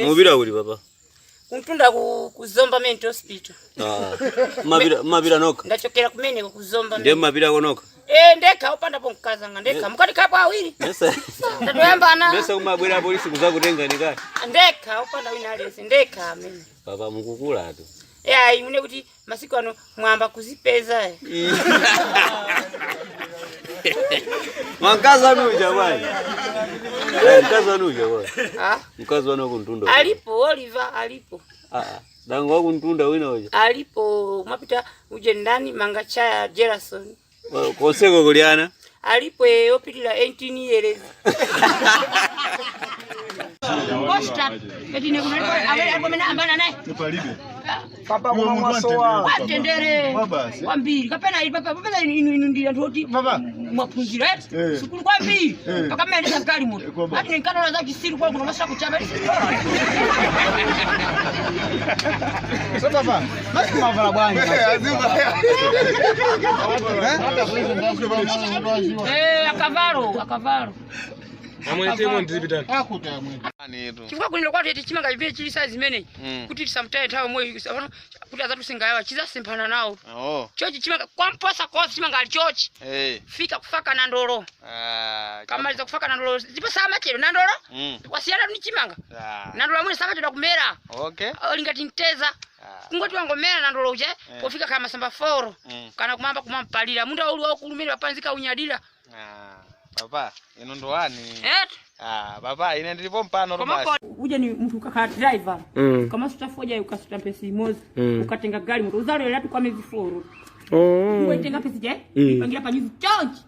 Mupita kuti, papa? Kuntunda ku Zomba Mental Hospital. Ah, mapita nokha? Ndachokera kumeneko ku Zomba. Ndiye mmapitako nokha? Eh, ndekha, upandapo mkazanga, ndekha. Mukati kapo awiri. Mesa Tatoyambana. Mesa kumabwera polisi kuzakutenga nikati? Ndekha, upanda wina aliyense, ndekha amene. Papa, mukukulatu. Eh, mune kuti masiku ano mwamba kuzipeza. Mkazi wanu uja bwana. Eh, mkazi wanu uja bwana. Ah, Mkazi wanu wakuntunda. Alipo Oliver, alipo. Ah, ah. Dango wakuntunda wina uja. Alipo mwapita uje ndani mangachaya Jerason. Konseko kuliana. Alipo opitira 18 years. Costa, etine kuna amene ambana naye. Palibe. Papa, koma mwasowa. Kwatendere. Wabasi. Kwambiri kapena ili papa papeza inu ndi anthu oti Papa. mwaphunzira eti Eh. sukulu kwambiri Eh. paka mmaendesa gali muno. Eh, kwamba. Ati nkatola za chisiru kwa kuno masa kuchapa. So papa, maski mavala bwanji? Eh, akavalo akavalo. Chifukwa kulino kwathu eti chimanga chimene chili size imeneyi kuti tisamtaye nthawi yomwe apano kuti azatusingayawa chizasemphana nawo. Oh. Chochi chimanga kwamposa kosi chimanga ali chochi. Fika kufaka na ndolo. Ah. Kamaliza kufaka na ndolo ndipo samachero na ndolo wasiyana ni chimanga. Na ndolo amene samachedwa kumera. Ali ngati mteza. Kungoti wangomera na ndolo uje pofika kama masamba 4 kana kumamba kumampalira munda uli wakulumira papanzika unyadira. Ah. Papa, inu ndowani? Eh. Ah, papa, ine ndilipo mpano Koma basi. uje ni mtu ukakhala driver ukamasuta foja, ukasuta mpesi imodzi, ukatenga gali moto uzalolera tu kwa mezi 4. Ungoitenga pesi je ipangira panyuzi chonchi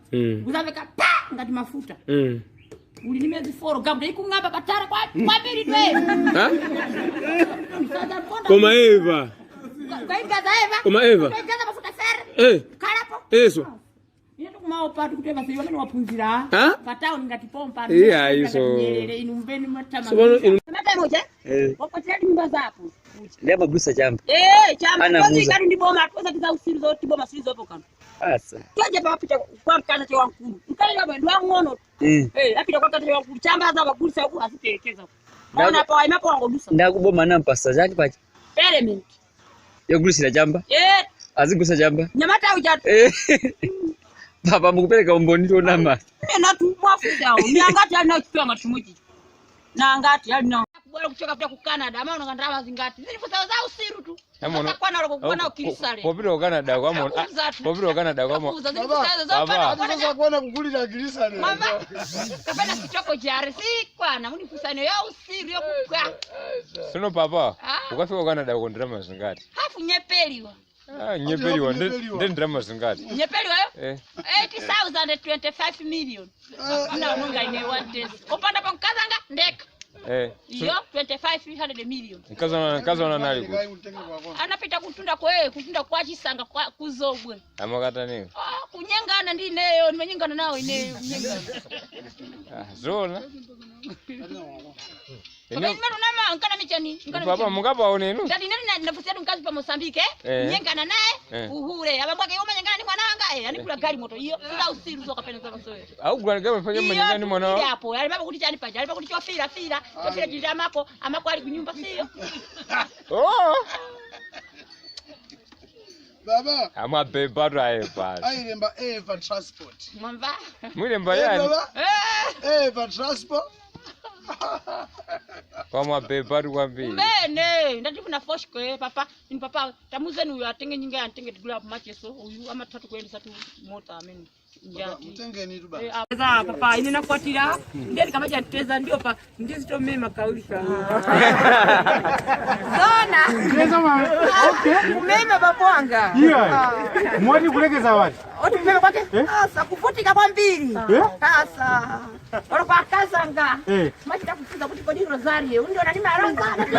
uzaveka pa ngati mafuta. Uli ni mezi 4 gamuta ikung'amba patara kwa kwambiri twe. Koma Eva. Ukaigaza Eva. Koma Eva. Ukaigaza mafuta sere. Kalapo. Eso. Ine tukumaopa tikuteva sei wamene waphunzira Ha? patauni ngati pompa. Iya, iso. Nyerere inu mbeni matama. So pano inu Matama wakwatira nyumba zapo. Ndiye amagulisa chamba. Eh, chamba. Ana Kozi muza. kati ndi boma tukoza tiza usiru zoti boma siri zopo kano. Asa. Toje papita kwa mkaza che wankulu. Mkaza baba ndi wang'ono. Eh, apita kwa mkaza che wankulu. Chamba za bagulisa huku aziterekeza. Ona pa waimapo wangodusa. Ndakuboma nampasa chati pacha. Parliament. Yogulisira chamba. Eh, Azigusa chamba. nyamata uja. Papa, mukupereka umboni tionama. Nena tu mwafuta. Ni angati ali nayo chipanga chimwe. Na angati ali nayo. Kubwera kuchoka kuja ku Canada, ama uno ngandama zingati. Zili fusa za usiru tu. Kwa na kwa na kirisale. Popita ku Canada kwamo. Akuza tu. Popita ku Canada kwamo. Akuza zili fusa za Baba. Sasa kuona kukulira girisane. Mama, kapena kichoko jare si kwana munifusano ya usiru yokukwa. Sono papa, Ah. ukafika ku Canada uko ndirama zingati? Hafu nyepeliwa. Ah, nyepeliwa Nyepeliwa. ndi ndirama zingati? Nyepeliwa yo? Eh. 80,025 million. Mna unonga ine one days. Opanda pa mkazanga ndeka. Iyo 2500 million. Mkazi wana nali kuti? Anapita kutunda kwe, kutunda kwa chisanga kwa kuzobwe. Amakata nini? Ah, kunyengana ndi ineyo, nimenyengana nawo ineyo, kunyengana. Ah, zona. Papa imero nama nkana michani, nkana Papa, michani. mukapaone inu. Ndati nene nafusia mkazi pa Mozambique, Eh. nyengana naye uhure. Abambwake yoma nyengana ni mwana wanga anikula gari moto iyo. Sasa usiru zoka pena za masoyo. Au gani gani fanya manyanga ni mwana wao. Apo, ali baba kuti chani paja, ali kuti chofira fira, chofira chili amako, amako ali kunyumba siyo. Oh. Baba, Amabeba tu aye pasi. ailemba Eva Transport. Mwamva? Mwilemba Eh, yani. baba, Eva Transport. Kwa mabeba tu kwambiri. Kumene, ndati kuna foshko papa, ni papa, tamuzeni uyu atenge nyinga atenge tigula macheso, uyu amatatu kuendesa tu mota amene. Baba, Njati. mtengeni tu baba. Za papa ine nakwatira ndiye kamaja nteza ndio pa ndizitomema kaulika zona. Kumeme babu wanga. Yeah. Mwati kulekeza wati. Oti kumeme kwake. Eh? Asa kuvutika kwambiri. Eh? Asa. Olo kwa kazanga. Machita kufunza kuti kodi rosario ndio nani marozana ndio.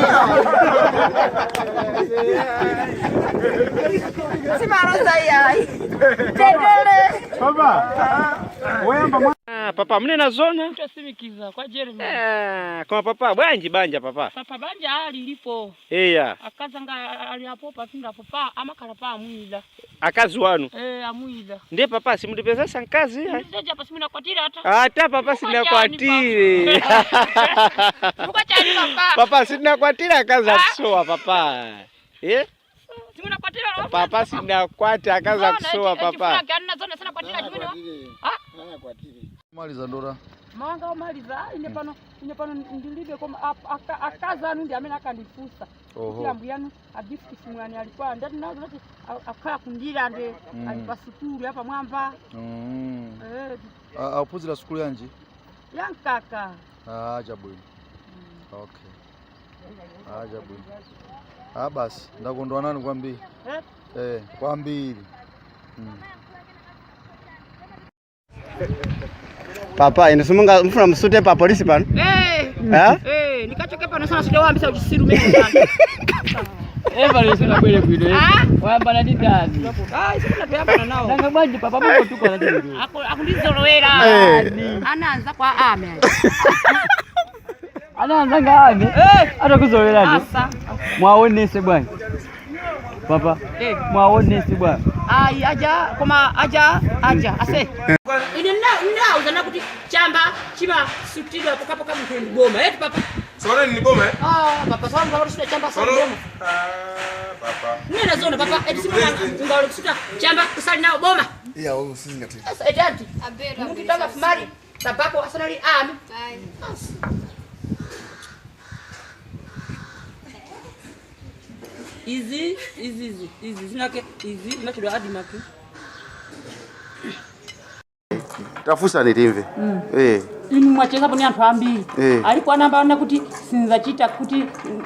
Si marosa yai. Tendele. Baba. Woyamba mwa Papa munena zona. Tosimikiza kwa Jeremy. Ah, koma papa bwanji banja papa. Papa banja ali lipo. Eya, Akazanga ali apo pafinda pa amakhala pa amwida. akazi wanu. Eh, amwida. Ndiye papa simutipezesa mkazi. Ndizoja pasimina kwatira ata. Ata papa sinakwatire. Muka chani papa. Papa sinakwatire akazi akusowa papa. Eh? Simuna kwatira lo. Papa sinakwati akazi akusowa papa. Zona zona sana kwatira chimene. Ah, Maliza ndora. mawanga omaliza ine pano ndilibe koma akazi anu ndi amene akandifunsa. Oho. Kuti ambuyanu agift simwani alikuwa ndati nazo ndati akhala kundira nde ali pa sukulu apa mwamba. Eh, Akuphunzira sukulu yanji? Yankaka. Ah, chabwino. Okay. Ah, chabwino. Ah, basi ndakondwa nanu kwambiri. Eh? Eh, kwambiri. Papa ine simunga mfuna msute pa polisi pano. Eh. Eh? Eh, nikachoke pano sana sile wambisa uchisiru mimi sana. Eva leo bwele bwino. Ah? Wayambana ndi ndani? Ah, isikuna toyambana nawo. Nanga bwanji papa muko tuko na ndani. Akundizolowera. Eh. Anaanza kwa ame. Anaanza ngame. Eh. Atakuzowerani. Asa. Mwaonese bwana. Papa. Eh. Mwaonese bwana. Ai, aja koma aja aja ase. Ine ndauza nakuti chamba chima sutidwa pokapoka munthu ndi eti papa. Sono ni boma eh? Ah, papa swa mtu akusuta chamba Sono. sali boma. Ah, papa. Nena zona papa eti simu ngalo kusuta chamba kusali nawo boma. Iya, usizingatie. Sasa eti anti. Munthu tamba fumali tabako asanali ame. Asi. Izi izi izi izi zinake izi zinachedwa adimaki. Tafunsani timve. Eh. Inu mwachezapo ni anthu ambiri. Eh. Alipo anamba kuti sinzachita kuti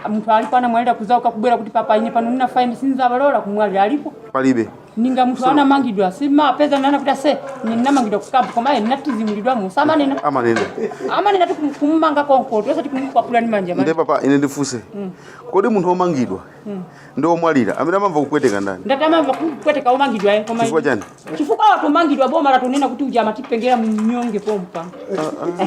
munthu alipo anamwalira kuzauka kubwera kuti papa ine pano nina faini sinzavalola kumwalira alipo. Palibe. Ninga munthu anamangidwa simapeza nana kuti ase ninamangidwa kukampu koma aye ninatizimulidwamo samanena. Amanena. Amanena ti kummanga konko tosati kumkwapula ni manja Ndiye manja. papa ine ndifunse. Kodi munthu womangidwa ndi womwalira amene amamva kupweteka ndani? Ndati amamva kupweteka omangidwa eh, koma Chifukwa chani? Chifukwa watomangidwa boma latonena kuti uja amatipengera mnyonge pompa.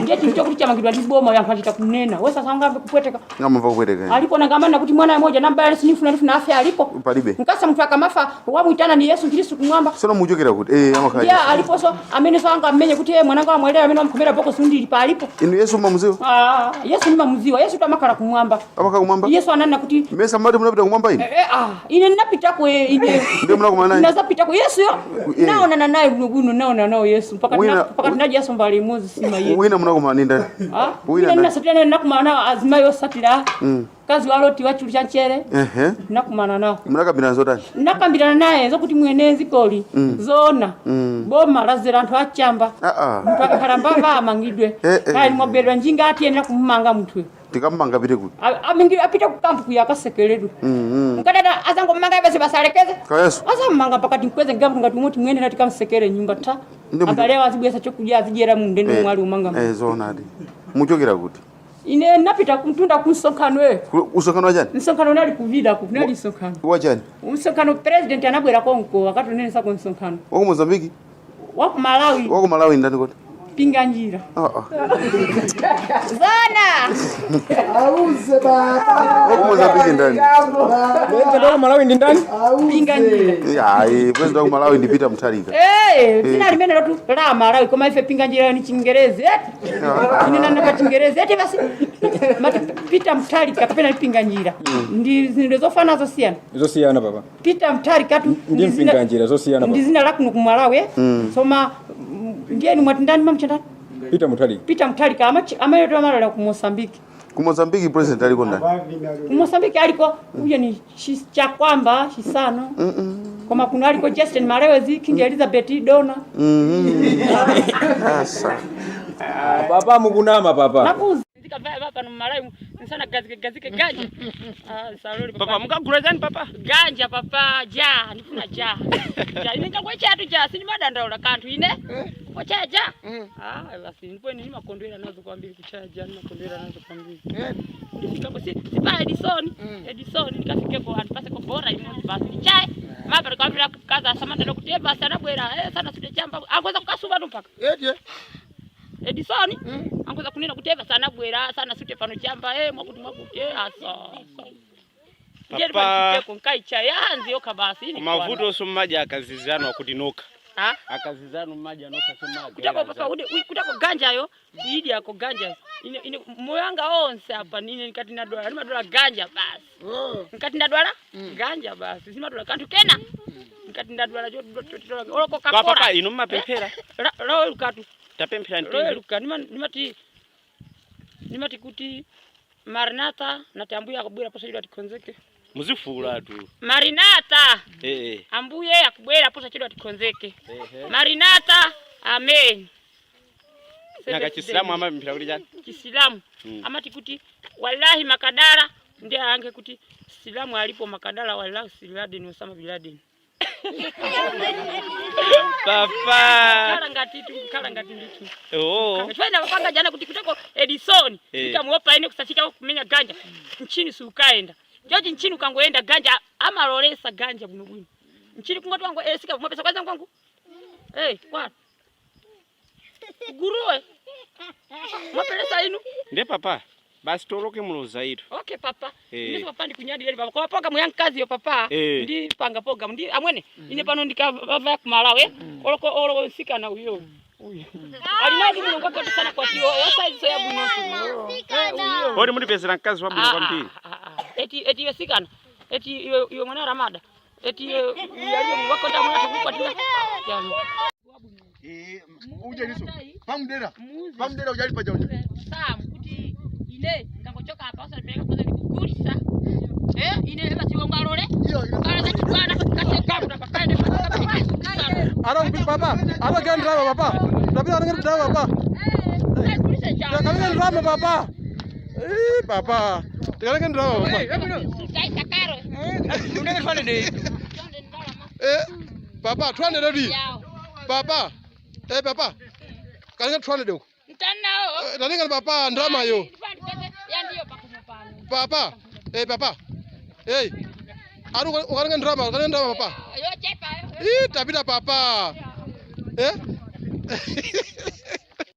Ndiye chinthu chokuti chamangidwa ndi boma anthu achita kunena wesasa angamve kupweteka. Amamva kupweteka. Eh. Alipo nangamana kuti mwana mmoja nambala sinifuna ndifuna afe alipo. Palibe. Nkasa mtu akamafa wamwitana ni Yesu Kristu kumwamba. Sono muchokera kuti eh amakhala. Ya aliposo amene so anga amenye kuti ye mwananga wamwalira amene wamkhomera bokosi ndili pa alipo. Inu Yesu mamuziwa? Ah, Yesu nimamuziwa. Yesu tamakhala kumwamba. Amakhala kumwamba? Yesu ananena kuti Mesa mati munapita kumwamba inu? eh, eh, ah, ine ninapitako ine. Ndiye munakumana naye? Nazapitako Yesu yo. Eh. Naonana naye bwino bwino naona nawo Yesu mpaka mpaka tinaji Yesu mbali imodzi sima ye. Wina munakumana ndi ndani? Ah, Wina wina ndani? ninasatira naye nakumana nawo azimayi osatira. Kazi waloti wachulu cha nchere. Ehe. Nakumana nawo. Munakambirana zotani? Nakambirana naye zokuti mwene zikoli zona boma lazera anthu achamba. Ah ah. Munthu akakhala mbava amangidwe. Eh, eh. Kaya mwabedwa njinga atiyenera kumumanga munthuyo. Tikamumanga apite kuti. Amangidwe apite kukampu kuya akasekeredwe. Nkadada azangomanga bese basalekeze. Kayesu. Azamumanga pakati mkweze ngabu ngati umoti mwene nati kamsekere nyumba ta. Ndi Abalewa azibwesa chokudya azidyera mundende Eh, mwali umanga. Eh zoonadi. Muchokera kuti? Ine napita kumtunda kumsonkhano eh. Usonkhano wachani? Msonkhano unali kuvida ku kunali msonkhano. Wachani? Msonkhano president anabwera konko akatonenesa ku msonkhano. Waku Mozambique? Wa ku Malawi. Waku Malawi ndani kodi? Pinga njira. Ah ah. Zona. Auze baba. Waku Mozambique ndani? President wa Malawi ndi ndani? Pinga njira. Ayi, president wa Malawi ndi Peter Mutharika. Eh, zina limene lotu la Malawi koma ife pinga njira ni Chingerezi. Eh. Ine nanda pa Chingerezi eti basi. Mati Peter Mutharika kapena pinga njira. Ndi zinthu zofana zosiyana. Zosiyana papa. Peter Mutharika tu Ndi mpinga njira zosiyana ndi papa. zina la kuno ku Malawi. Eh. Soma ndiyeni mwati ndani mamchandani? Peter Mutharika. Peter Mutharika amayetu amalala ku Mozambique. Ku Mozambique president aliko ndani? Ku Mozambique aliko uye ni Chakwamba Chisano. Koma kuno aliko Justin Malewezi, King Elizabeth Dona. Asa. Papa mukunama papa. Nakuza. Ndikabva pano Malawi nsana gazike gazike ganja. Ah, saloli Papa mukagula chani papa? Ganja papa ja ndifuna ja. Ja ine ngakwe chatu ja sinimadandaula kanthu ine. Kuchaya ja. Ah, basi ndipo ine nimakondwera nazo kwambiri kuchaya ja nimakondwera nazo kwambiri. Ndifikapo si sipa Edison. Edison ndikafikeko anthu paseko bora imodzi basi ndichaye. Mapa ndikamvira kukaza samandalo kuti basi anabwera sana sute chamba akweza kukasuba tu mpaka. Eti. Edison angoza kunena kuti eva sanabwera sanasute pano chamba mwakuti mwakuti asa asa. Ndiye Papa. pano nkaicha yanzi yokha basi ini Mavuto sommaja akazizano akuti noka. Ha? Akazizano mmaja noka sommaja. Kutako papa ude kutako ganjayo idi yako ganja ine ine moyo wanga onse apa nine nkati ndadwala ndimadwala ganja basi nkati ndadwala ganja basi simadwala kanthu kena nkati ndadwala oloko Kwa kakora papa inu mmapemphera. lowelukatu Tapemphera ntini. loweluka nimati nimati kuti marinata nati ambuye akubwera posachedwa tikhonzeke Muzifula tu. marinata Eh. ambuye akubwera posachedwa tikhonzeke marinata amen Nanga Chisilamu amapemphera kuti chani? Chisilamu amati kuti wallahi makadara ndi aange kuti silamu alipo makadara wallahi siladeni Osama bin Laden. Papa. Khala ngati tu khala ngati ndithu. Oh. Chwena panga jana kuti kuteko Edison Eh. itamuopa ine kusachita kumenya ganja nchini sukaenda George nchini ukangoenda ganja amalolesa ganja bwino bwino nchini kungoti wangu sika mwapesa kwanza kwangu kwa guruwe mwapelesa inu Ndiye papa. Basi toloke muloza itu. Okay papa. Eh. Ndiso papa ndikunyadira papa. Kwa poga muyankazi yo papa. Eh. Ndi panga poga ndi amwene. Ine pano ndikava kumalawe. Oloko oloko nsikana uyo. Uyo. Alinaji mulungu wake sana kwa tiyo. Osaizo ya bunoso. Uyo. Kodi mundipezera mkazi wabwino kwambiri. Eti eti iwe sikana. Eti iwe iwe mwana Ramada. Eti iwe yaliyo Mungu wako ndamuna tukukwatira. Yani. Uje niso. Pamdera. Pamdera ujalipa jauja. Sam kuti ine ngangochoka apa usandipeleka kwanza ndikugulisa. Ine eva chiwongalole. Kala zachibwana kasekamu napakaende Ara papa, ara gani drama papa. Tapita ara gani drama papa. Tikalenge drama papa. Eh papa. Tikalenge drama papa. Eh papa 200 redi. Papa. Eh papa. Kalenge 200 uko. Mtanao. Talinga papa drama yo. Papa. Eh papa. Eh. Aru ukalenge drama, ukalenge drama papa. Yo chepa. Ih, tapita papa. Eh?